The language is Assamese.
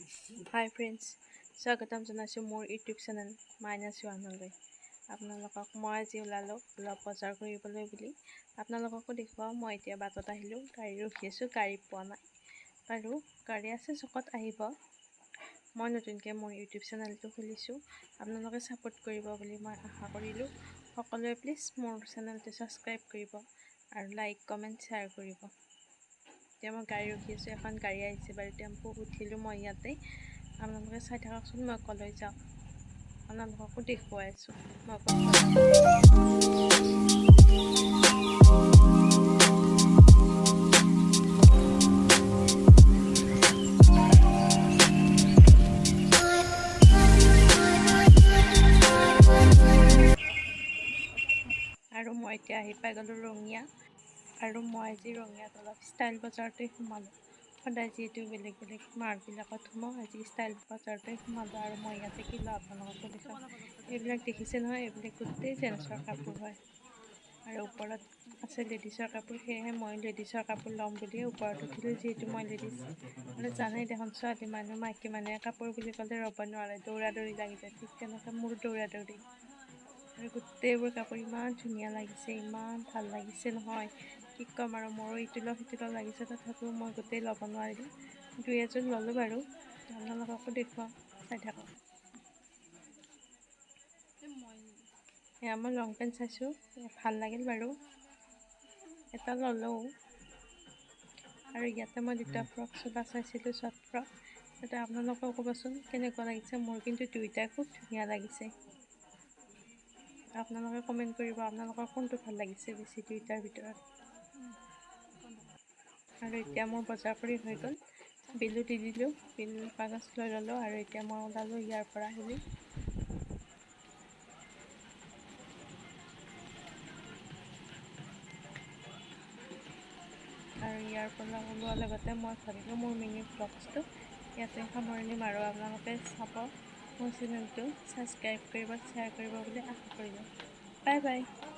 হাই ফ্ৰেণ্ডছ, স্বাগতম জনাইছোঁ মোৰ ইউটিউব চেনেল মাইনাছ ওৱানলৈ আপোনালোকক। মই আজি ওলালোঁ অলপ বজাৰ কৰিবলৈ বুলি, আপোনালোককো দেখুৱাওঁ। মই এতিয়া বাটত আহিলোঁ, গাড়ী ৰখি আছোঁ, গাড়ী পোৱা নাই বাৰু। গাড়ী আছে চকত, আহিব। মই নতুনকৈ মোৰ ইউটিউব চেনেলটো খুলিছোঁ, আপোনালোকে ছাপোৰ্ট কৰিব বুলি মই আশা কৰিলোঁ। সকলোৱে প্লিজ মোৰ চেনেলটো ছাবস্ক্ৰাইব কৰিব আৰু লাইক, কমেণ্ট, শ্বেয়াৰ কৰিব। এতিয়া মই গাড়ী ৰখি আছোঁ, এখন গাড়ী আহিছে বাৰু, টেম্পু। উঠিলোঁ মই ইয়াতে। আপোনালোকে চাই থাককচোন মই ক'লৈ যাওঁ, আপোনালোককো দেখুৱাই আছোঁ মই ক'ত যাওঁ। আৰু মই এতিয়া আহি পাই গ'লোঁ ৰঙিয়া। আৰু মই আজি ৰঙিয়াত অলপ ষ্টাইল বজাৰতে সোমালোঁ। সদায় যিহেতু বেলেগ বেলেগ মাৰ্টবিলাকত সোমাওঁ, আজি ষ্টাইল বজাৰতে সোমালোঁ। আৰু মই ইয়াতে কি লওঁ আপোনালোককো দেখাম। এইবিলাক দেখিছে নহয়, এইবিলাক গোটেই জেন্টছৰ কাপোৰ হয় আৰু ওপৰত আছে লেডিছৰ কাপোৰ। সেয়েহে মই লেডিছৰ কাপোৰ ল'ম বুলিয়ে ওপৰত উঠিলোঁ, যিহেতু মই লেডিছ। মানে জানেই দেখোন, ছোৱালী মানুহ, মাইকী মানুহে কাপোৰ বুলি ক'লে ৰ'ব নোৱাৰে, দৌৰা দৌৰি লাগি যায়। ঠিক তেনেকৈ মোৰ দৌৰা দৌৰি। আৰু গোটেইবোৰ কাপোৰ ইমান ধুনীয়া লাগিছে, ইমান ভাল লাগিছে নহয়, কি ক'ম। আৰু মোৰো ইটো লওঁ সিটো লওঁ লাগিছে, তথাপিও মই গোটেই ল'ব নোৱাৰিলোঁ। দুই এযোৰ ল'লোঁ বাৰু, আপোনালোককো দেখুৱাম, চাই থাকক। এয়া মই লং পেণ্ট চাইছোঁ, ভাল লাগিল বাৰু, এটা ল'লোঁ। আৰু ইয়াতে মই দুটা ফ্ৰক চোলা চাইছিলোঁ, শ্বৰ্ট ফ্ৰক এটা। আপোনালোকেও ক'বচোন কেনেকুৱা লাগিছে। মোৰ কিন্তু দুয়োটাই খুব ধুনীয়া লাগিছে। আপোনালোকে কমেণ্ট কৰিব আপোনালোকৰ কোনটো ভাল লাগিছে বেছি দুয়োটাৰ ভিতৰত। আৰু এতিয়া মোৰ বজাৰ কৰি হৈ গ'ল, বিলো দি দিলোঁ, বিল কাগজ লৈ ল'লোঁ আৰু এতিয়া মই ওলালোঁ ইয়াৰ পৰা বুলি। আৰু ইয়াৰ পৰা ওলোৱাৰ লগতে মই ভাবিলোঁ মোৰ মিনি ব্লগছটো ইয়াতে সামৰণি মাৰোঁ। আপোনালোকে চাব মোৰ চেনেলটো, ছাবস্ক্ৰাইব কৰিব, শ্বেয়াৰ কৰিব বুলি আশা কৰিলোঁ। Bye bye.